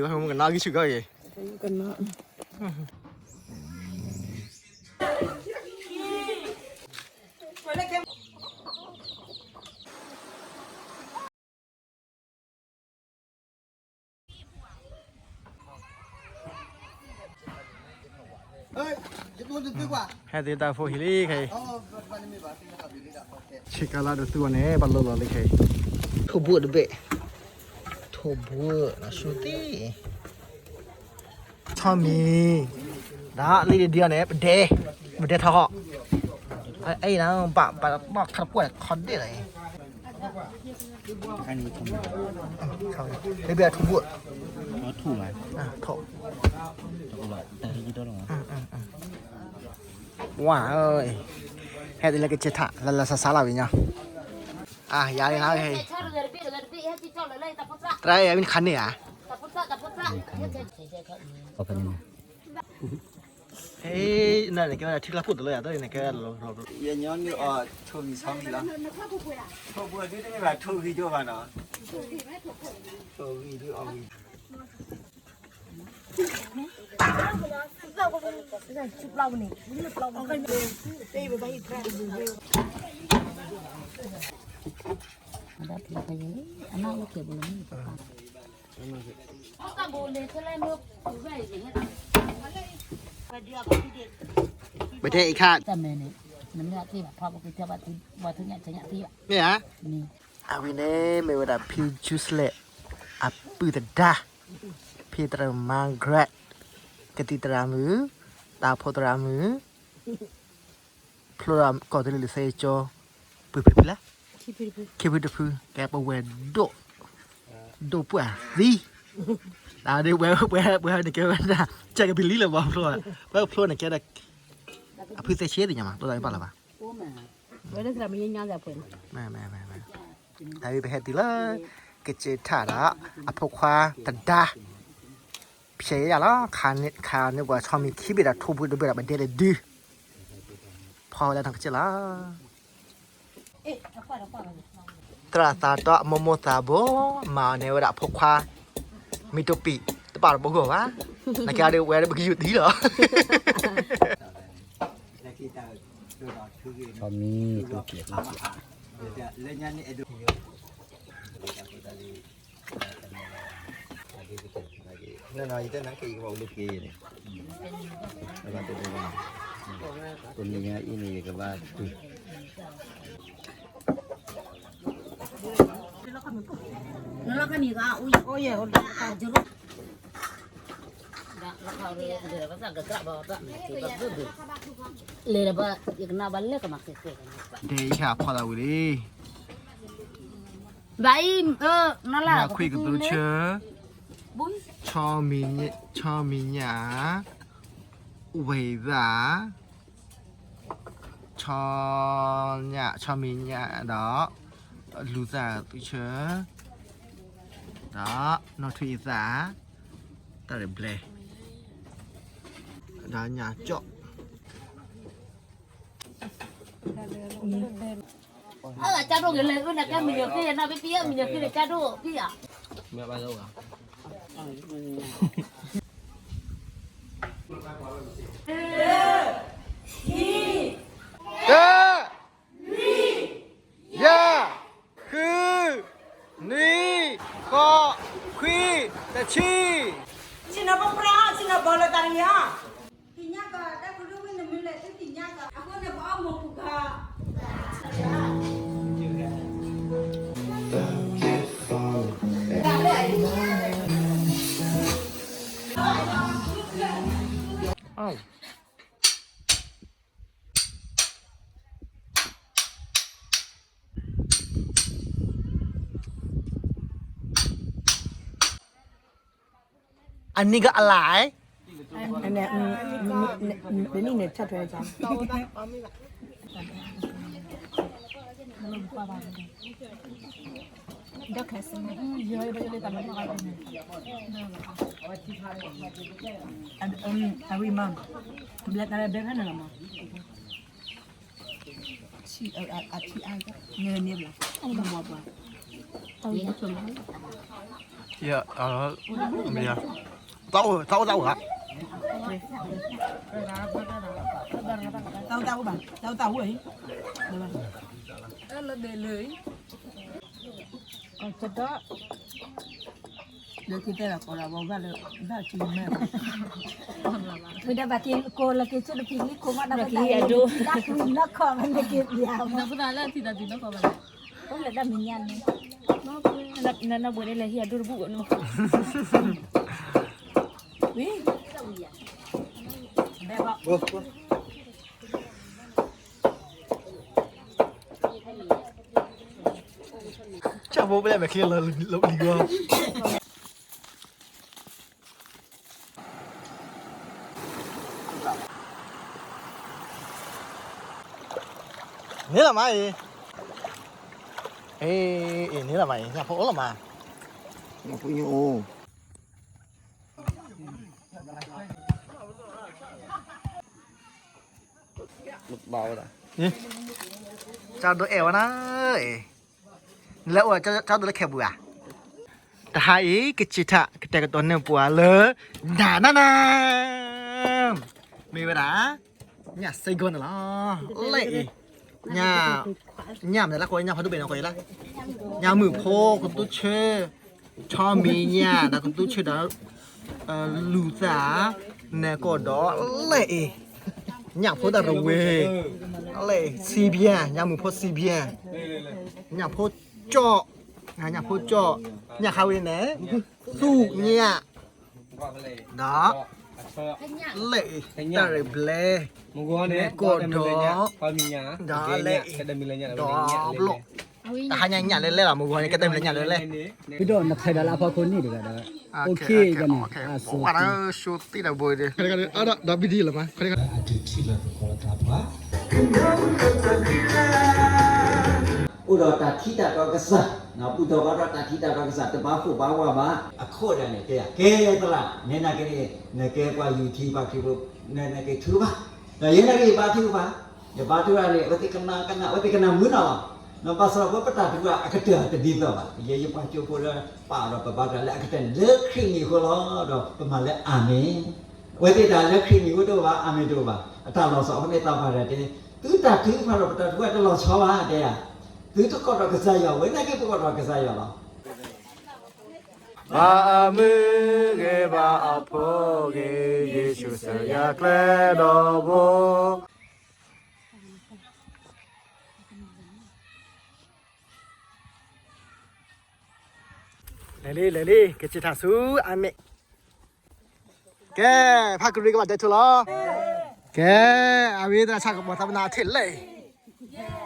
မုၢ်ကနီၣ်ဂံၢ်ဆူၣ်ကီၢ်ဂ့ၤ ဟဲသ့တၢ်ဖိဟံၣ်လံခဲအံၤ ဆ့ကၤလါဒီးသူဝဲန့ၣ် ပှၤလိၣ်လီၤလံခဲအံၤ ထိၣ်ဘှိၣ်တဘ့ၣ် ထိၣ်ဘှိၣ်နၢ်ဆူၣ်သ့ ဆီမံၤ ဒီးလံဒံးအီၤန့ၣ် ပဒဲ ပဒဲထီၣ်ဟီၣ် အဲၣ်နၤ ဘၣ်ဘၣ်ဘၣ်ခါတပှၢ်ခီဒ့ၣ်လီၤ ဘ့ၣ်ဘ့ၣ်အထူဘိၣ် ထူဘၣ် ထူ ဝါ ဟဲဒ်လၢကစၢၢ်ထၣ် လၢလၢဆါဆါလီၤဝံၤညီ အယၤလံ တရၢ်အံၤ မ့ၢ်ခါန့ၣ်ဧါ ဟဲ နကဲဝဲဒၣ်ထံကျါခိၣ်တလၢယၤ တၢ်နကဲဝဲဒၣ်လီၤ ယညီနုၢ်အီၤ ထိၣ်ဂံၢ်ဆီမံၤလီၤ ထိၣ်ဘှိၣ်ဒုတမ့ၢ်ဘၣ် ထိၣ်ဂံၢ်ဒိၣ်ဘၣ်နီၤ ထိၣ်ဂံၢ်ဒုအီၤဂံၢ် ပတဲအံၤခါ တၢ်မဲာ်န့ၣ် နမ့ၢ်အသ့ၣ်ဘၣ်ဖးပကတဲဘၣ်သ့ ဘၣ်ထူညါဆဲးညါသ့ဘၣ် မ့ၢ်ဧါ မ့ၢ် အဝဲန့ၣ်မ့ၢ်ဝဲဒၣ်ဖံ Juice လဲၣ် အပုၢ်သဒါ ဖံသရၣ် Margaret ကသံၣ်သရၣ်မုၣ် တၢ်ဖိသရၣ်မုၣ် ဖျိကီၢ်သူလ့ၤလံာ်စီဆှံကၠိ ပှ့ၤဖုတဖုလဲၣ် ခံဖုတဖု ကဲပဝဲၢ်ဒိၣ် ဒိၣ်ပှၢ်သံ အဒ်ဝဲ ပှဲၤပှဲၤန့ၣ်ကဲဝဲဒၣ် ကဲကပလံလၢၤဘၣ်ဖျိ ပှဲၤဖျိန့ၣ်ကဲဒၣ် အဖုသ့ၣ်ဆ့သ့ၣ်ညါမး တိၢ်သးမ့ၢ်ပာ်လၢၤဘၣ် အဝဲပဟဲတုၤလၢ ကစၢၢ်ထၣ်ဒီး အဖိခွါသဒါ ဖျဲးယၤလီၤ ခါန့ၣ်ပှၤဆီမံၤခံဘ့ၣ်ဒီးထိၣ်ဘှိၣ်တဘ့ၣ်ဒီး ပဒဲလၢဒု ဖီဝဲလၢနီၢ်ကစၢၢ်လီၤ သရၣ်သးတီအမိၢ်မိၢ်သးဘိ မၤအီၤန့ၣ်ဝဲဒၣ်အဖိခွါ မ့ၢ်တိပံာ် တပာ်တဘိဂီၢ်ဘၣ် နကဲအဒိဝဲဒၣ်ပကယူးသံလီၤ ဆီမံၤ တိပံာ် နနီၤ ယတဲနၤက့ၤ ယကဘၣ်အိၣ်လၢက့ၤန့ၣ် တနံၤညါအံၤန့ၣ် ယကဘၣ်တုၤ ဒဲယဟဲဖီသးဝံၤလံ ဘၣ်အံၤ နလၢခွံကသူဆၢ ဆီမံၤညၣ် ဝဲသး ဆီညၣ် ဆီမံၤညၣ်ဒီး လူၤသးသူဆၢ ဒီးနီၢ်ထွံၣ်အသး တၢ်ရဲၣ်ဘျဲ ဒီးညၣ်ကၠီၣ် အကၢ်ဒိၣ်ကလဲၤအၢ နကဲမုၢ်ညိၣ်ဃ့ နဘၣ်ပယီၤမုၢ်ညိၣ်ဃ့န့ၣ် ကၢ်ဒိၣ်ဖံးဧါ တၢ ယဲၢ် ဃု နွံ ဃိး ခွံ တဆံ ဆ့ၣ်နီၤပပြၢ် ဆ့ၣ်နီၤဘီလၢတၢ်တမံၤဧါ သ့ၣ်ညါကီး တၢ်ကရူၢ်ဝဲနမ့ၢ်လဲၤသ့ၣ်ညါကီး အဃိန့ၣ်ပအီၣ်မူပူၤကီး အနံၣ်ကအလၢ် အဝံၤမး ဘျဲၣ်တၢ်လၢဘဲဖဲန့ၣ်လီၤမး ဆံးအထံအါ န့ၣ်န့ၣ်ဘျီ အမ့ၢ်မ့ၢ်ဘျီ တၢ်ဝံၤ တၢ်အိၣ်တၢ်အိၣ်ဧါ, တၢ်အိၣ်တၢ်အိၣ်ဘၣ်, တၢ်အိၣ်တၢ်အိၣ်အံၤ, လၢဒဲးလၢ ဒီးခံတဲလီၤကိးလီၤဘၣ်လၢ ဘၣ်ကံမဲ, မ့ၢ်ဒီးဘၣ်က့ၤကိးလၢက့ၤဆူတဖံးလံခိၣ်မးဒီး တၢ်ကံအဒိ, တၢ်ကံနီၢ်ခီၣ်မ့ၢ်က့ၤပျးမး, ဖိလၢတၢ်မံၤညါန့ၣ်, နဘၣ်န့ၣ်လဲၤဟံးအဒိတဘူၣ်နီၢ်, ဝံၤ ဆၣ်ဖိပလဲၣ်မဲာ်ချံလီၤလံဂီၢ်, န့ၣ်လီၤမးအံၤ, အ့ အ့ န့ၣ်လီၤမးအံၤ ညၣ်ဖိအိၣ်လီၤမး, ညၣ်ဖိညၣ်အိၣ် ကၠီဒိအဲၣ်ဝဲနၤ, နလဲၤအိၣ်ကၠီဒိလၢခဲပူၤဧါ, တဟါအံၤ ကစံးထီၣ် ကတဲာ်ကတီၤန့ၢ်ပှၤလၢ နၤနၤနၤ, မ့ၢ်ဝဲဒၣ် ညၣ်စ့ၢ်ကီးန့ၣ်လီၤ, လဲၣ်အံၤ, ညၣ်မတၤလၢကိးညၣ်ဖးဒိၣ်ဘ့ၣ်န့ၣ်ကိးအံၤလၢ, ညၣ်မုၣ်ဖိကသူဆၢ ဆီမံၤညၣ် ဒီးကသူဆၢဒီး လူၤသး နဲၣ်ကီၢ်ဒီး လဲၣ်အံၤ, ညၣ်ဖိတၢ်ရဝဲ, လဲၣ်အံၤ စံဘျၢၣ် ညၣ်မုၣ်ဖိစံဘျၢၣ်, ညၣ်ဖိကၠီၣ်, ညၣ်ဖိကၠီၣ်, ညၣ်ခါဝဲန့ၣ် သူၣ်ညၣ် ဒီး လဲၣ်အံၤ တၢ်ရဘျဲ နဲၣ်ကီၢ်ဒီး ဒီးလဲၣ်အံၤ ဒီးဘျီၣ်, တဟါညါညၣ်လဲၣ်လဲၣ်လီၤ မုၢ်ဂီၤန့ၣ် ကဲတၢ်မံၤလၢညၣ်လဲၣ်လဲၣ်, ပဒိၣ်နဖဲဒီးလၢအဖီခိၣ်န့ၣ်တဂၤဒီး OK ကန့ၣ် အဆိသံဒီးဘိဒီး ဒီးဘံဒံလီၤမး အဒုးထံၣ်လီၤသကိးတၢ်ပှၤ အိၣ်ဒီးတၢ်ထံၣ်တၢ်ဒီးကစၢ်, ပူၤထီၣ်ဘၣ်ဒီးတၢ်ထံၣ်တၢ်ဒီးကစၢ် တဘၣ်ဖှီၣ်ဘၣ်ဝါဘၣ်, အခိၣ်ဒၣ်န့ၣ် ကဲ ကဲသရၣ် နဲနာ်က့န့ၣ် နကဲပှၤယူၤထံပှၤခရံာ်ဖိ နက့ၤထုကဖၣ်, ဒီးယဲနာ်က့ ယဘါထုကဖၣ်, ယဘါထုကဖၣ်န့ၣ် အဝဲသ့ၣ်ကနၣ်ကနၣ် အဝဲသ့ၣ်ကနၣ်မုာ်နီၢ်လီၤ, ဘၣ်ဆၣ်ဒီးပတၢ်ထုကဖၣ်အကတၢၢ်တဒ်သိးဘၣ်, ယဲယပှၤကၠိဖိဒီးပာ်ဒီးပဘါထုကဖၣ်လၢအကတၢၢ်န့ၣ် လၢခရံာ်မံၤအဃိလီၤ, ဒီးပမၤလၢအၤမ့ၣ် အဝဲသ့ၣ်တၢ်လၢခရံာ်မံၤအဃိတအိၣ်ဘၣ် အၤမ့ၣ်တအိၣ်ဘၣ်, အတၢ်လီၤဆီအဃိန့ၣ် သးပှၢ်တၢ်တဲ, သုတၢ်ထုကဖၣ်ဒီးပတၢ်ထုကဖၣ်တလီၤဆီဘၣ်တဲဧါ, သုတကိးဒီးကစၢ်ယွၤ ဝဲနာ်က့ပကိးဒီးကစၢ်ယွၤလီၤ. ဘၣ်အမုၢ်ဂ့ၤ ဘၣ်အဖိဂ့ၤ, ယ့ၣ်ၡူးစၢၤယၤကျဲဒီးဘိ လဲၤလံ လဲၤလံ ကစံးထီၣ်ဆူအၤမ့ၣ်, ကဲ ဖးကရံကဘၣ်ဒဲးထူလီၤ, ကဲ အဝဲသ့ၣ်ဆၣ်ကပီၤသးပနၢ်ထံၣ်လဲၣ်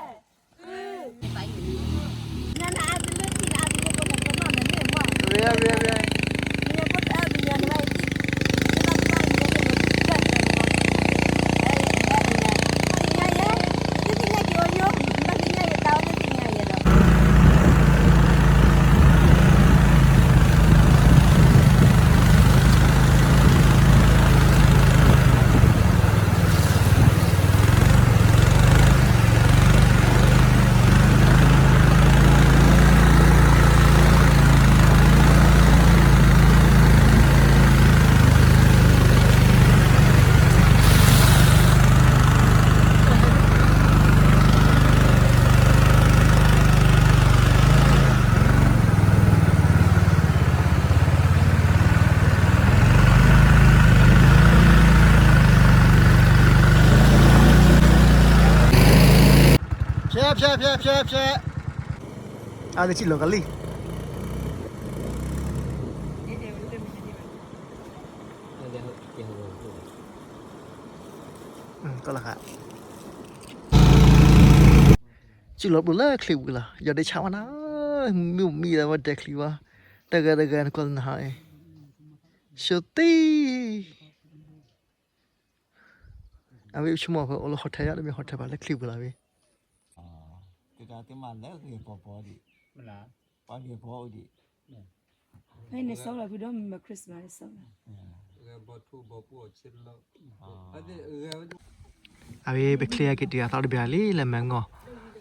ဖျဲ ဖျဲ ဖျဲ ဖျဲ ဖျဲ အါတကံၢ်လီၤကလံၢ် ကီၢ်လီၤဃာ် စုလီၤပျိလၢချံပူၤလီၤ ယီၤဒ့ဆါဝဲနၤ မ့ၢ်မံဒီးဝဲဒဲးချံဝဲ တဂၤတဂၤနကွၢ်နၤဟီ ဆိသံ အဝဲဆိကမိၣ်ဖဲအိၣ်လၢ hotel ယါ တမ့ၢ် hotel ဘၣ်လၢချံပူၤလီၤဝဲ တၢ်တမၤလၢဂ့ၤပီၤပီၤဒံး ပှၤဂ့ၤပီၤအိၣ်ဒံး ဖဲန့ၣ် solar ဖုဒိၣ်မ့ၢ် Christmas န့ၣ် solar အဝဲပချ့အက့ၤတုၤအသီတဘျီလံ လၢမဲၢ်ငီၢ်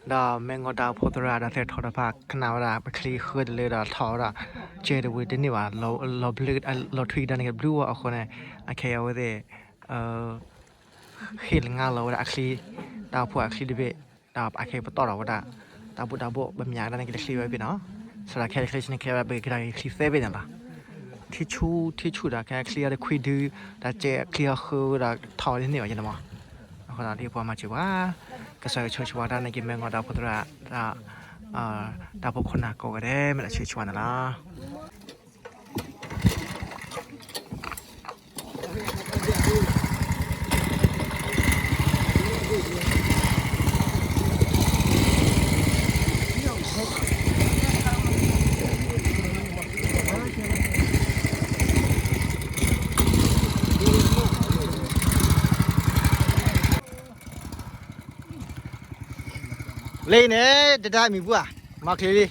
ဒီးမဲၢ်ငီၢ်တၢ်အိၣ်ဖှိၣ်သရၣ်ဒီးသဲထီၣ်တဖၣ် ကနၣ်ဝဲဒၣ်ပချံဃၢတလၢဒီးထီၣ်ဝဲဒၣ် ကဲတဝံၤတန့ၢ်ဘၣ် လီၤဘျၢ လီၤထွံကဒါန့ၣ်ကဘျုးဝဲအဃိန့ၣ် အခဲအံၤအဝဲသ့ၣ် ဃ့ၢ်လီၤငါလီၤဝဲဒၣ်အချံ တၢ်အိၣ်ဖှိၣ်အချံတဘ့ၣ် ဒီးအခဲအံၤပတီၢ်ထီၣ်ဝဲဒၣ် တၢ်ဘူၣ်တၢ်ဘိၣ် ပမၠးကဒါန့ၣ်က့ၤတချံဝဲဘ့ၣ်နီၤ စးထီၣ်ခဲတချံဆ့န့ၣ် ခဲဝဲဒၣ်ပကဒါက့ၤချံသၢဘ့ၣ်န့ၣ်လီၤ ထံဆူၣ်ထံဆူၣ်ဒီးခဲချံအီၤတခွံဒု ဒီးကဲချံအီၤဃုာ်ဒီးထီၣ်ဝဲတန့ၢ်ဘၣ်ယဲန့ၣ်မး အဃိဒီးဒ်ပှၤမၤစၢၤပှၤ ကစၢ်ယွၤဆိၣ်ဂ့ၤဆိၣ်ဝါတၢ်န့ၣ်က့ၤ မဲၢ်ငီၢ်တၢ်အိၣ်ဖှိၣ်သရၣ် ဒီး တၢ်အိၣ်ဖှိၣ်ခိၣ်နၢ်ကိးဂၤဒဲး မ့ၢ်ဒၣ်ဆိၣ်ဂ့ၤဆိၣ်ဝါန့ၣ်လီၤ လၢန့ၣ် တဒါမံၤပှၢ် မၤချ့လံ က့ၤလံဧါ ဘၣ်ဘၣ်ကီတလီ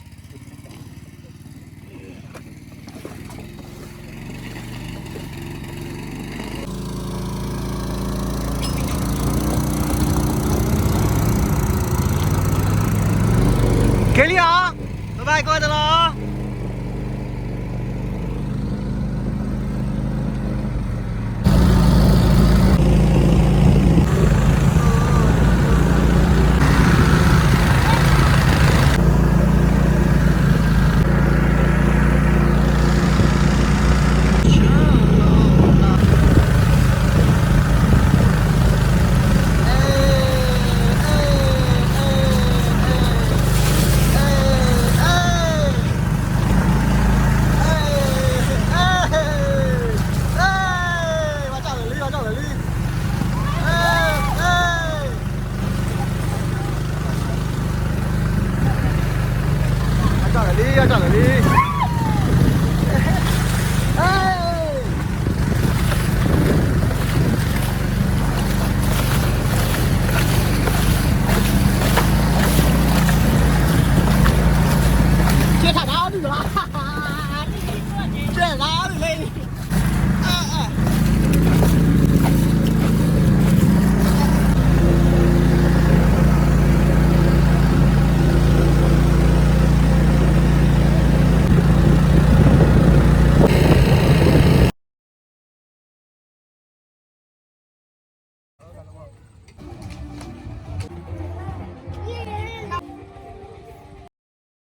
ၤ အတၢ်လီၤလံ အတၢ်လီၤလံ ကဲထီၣ်တၢ်အီၣ်ဒုၣ်လီၤ